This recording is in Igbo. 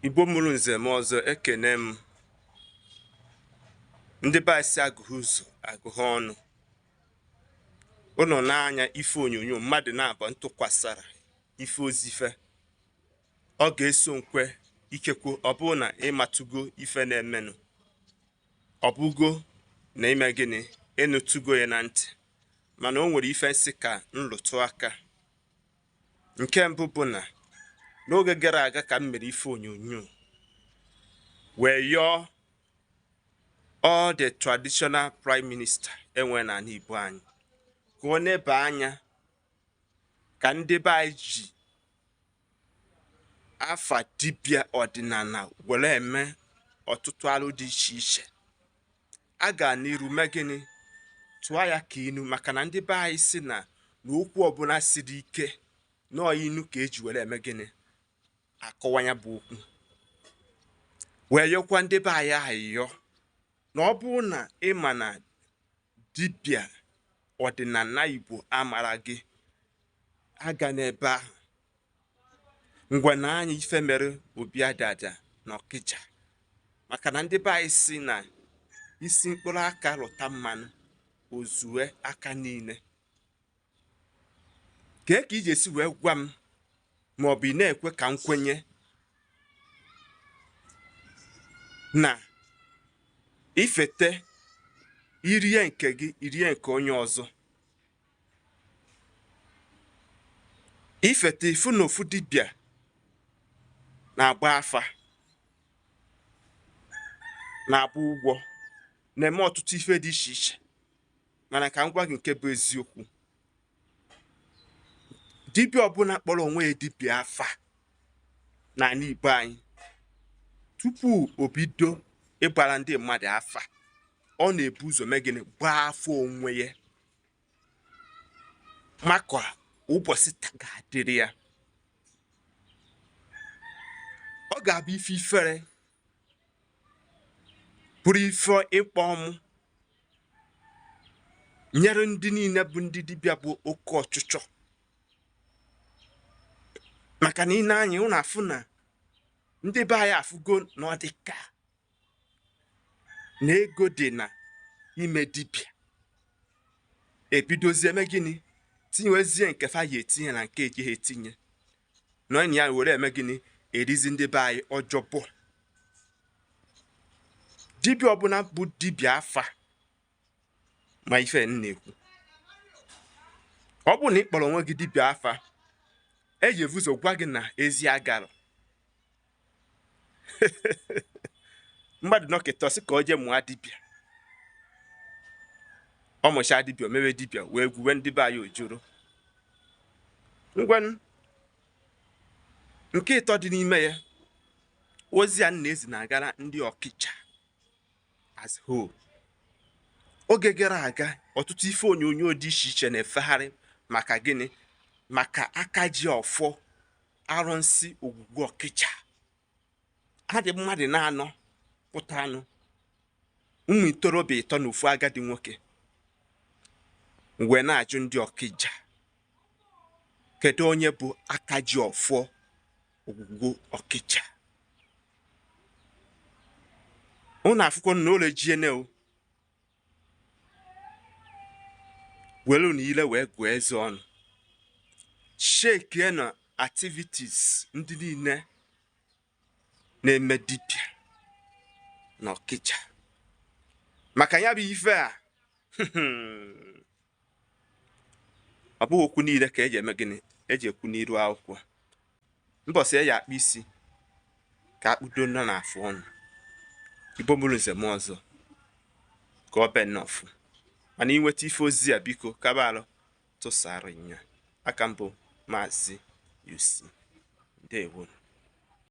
Igbo mụrụ nze m ọzọ ekene m. Ndị be anyị si agụghị ụzọ agụghị ọnụ. Ụnọ n'anya ife onyonyo mmadụ na-abụ ntụkwasara ife ozife ọ ga-eso nkwe ikekwe ọ bụrụ na ịmatụgo ife na-emenụ, ọ bụgo na ime gịnị ịnụtụgo ya na ntị, mana o nwere ife nsị ka nrụtụ aka. Nke mbụ bụ na n'oge gara aga ka m mere ife onyonyo wee yọọ all the traditional prime minister enwe n'ala Igbo anyị ka ọ neba anya ka ndị be anyị ji afa dibịa ọdịnala were eme ọtụtụ alụ dị iche iche. A ga n'iru mee gịnị tụọ ya ka inu, maka na ndị be anyị si na okwu ọbụla siri ike nọọ inu ka eji were eme gịnị akọwa ya bụ okwu. Wee yọkwa ndị be anyị ayịyọ na ọ bụrụ na ịma na dibịa ọdịnala Igbo amara gị aga n'ebe ahụ, ngwa na anya ife mere Obi Adada na Ọkịja, maka na ndị be anyị si na isi mkpụrụ aka lụta mmanụ ozue aka niile. Kee ka iji esi wee gwa m maọbụ ị na-ekwe ka m kwenye na ifete irie nke gị irie nke onye ọzọ, ifete ifu na ofu dibịa na-agba afa na-agba ụgwọ na-eme ọtụtụ ife dị iche iche, mana ka m gwa gị nke bụ eziokwu, dibịa ọbụla kpọrọ onwe ya dibịa afa n'ala Igbo anyị tupu o bido ịgbara ndị mmadụ afa, ọ na-ebu ụzọ mee gịnị gbaa afọ onwe ya maka ụbọchị taa ga-adịrị ya. Ọ ga-abụ ife ifere bụrụ ife ịkpọ ọmụ nyere ndị niile bụ ndị dibịa bụ oke ọchịchọ, maka na ị na-anya ụnụ afụ na ndị be anyị afụgo na ọ dị ka na ego dị na ime dibịa, ebidozie eme gịnị tinyewezie nke fa ya etinye na nke ejighị etinye na onye ya were eme gịnị erizi ndị be anyị ọjọbọ. Dibịa ọbụla bụ dibịa afa ma ife m na-ekwu, ọ bụrụ na ị kpọrọ onwe gị dibịa afa, eji evuzo gwa gị na ezi agara mmadụ nọkịta ọsị ka o jee mụọ dibịa, ọ mụchaa dibịa o mewe dibịa wee gwuwe ndị be anyị ojoro. Ngwanụ nke ịtọ dị n'ime ya, ozi a na-ezi na-agara ndị Ọkịja as whole. Oge gara aga ọtụtụ ife onyonyo dị iche iche na-efegharị maka gịnị maka aka ji ọfọ arụnsị ogwugwu Ọkịja. Ha dị mmadụ na-anọ pụta anụ ụmụ itorobịa ịtọ na ofu agadi nwoke, wee na-ajụ ndị Ọkịja kedu onye bụ aka ji ọfọ ogwugwu Ọkịja. Ụnụ afụkwọ na ụlọ ejiene o welu na ile wee gụọ eze ọnụ shekie na activities ndị niile na-eme dibịa na Ọkịja, maka ya bụ ife a ọ bụghị okwu niile ka eji eme gịnị eji ekwu n'iru akwụkwọ. Mbọsị eji akpụ isi ka akpụdo nọ n'afụ ọnụ. Igbo mụrụ nze m ọzọ ka ọ bee nnọfụ, mana inweta ife ozi a biko kabalụ tụsara nya. Aka mbụ Maazị UC. Ndewo.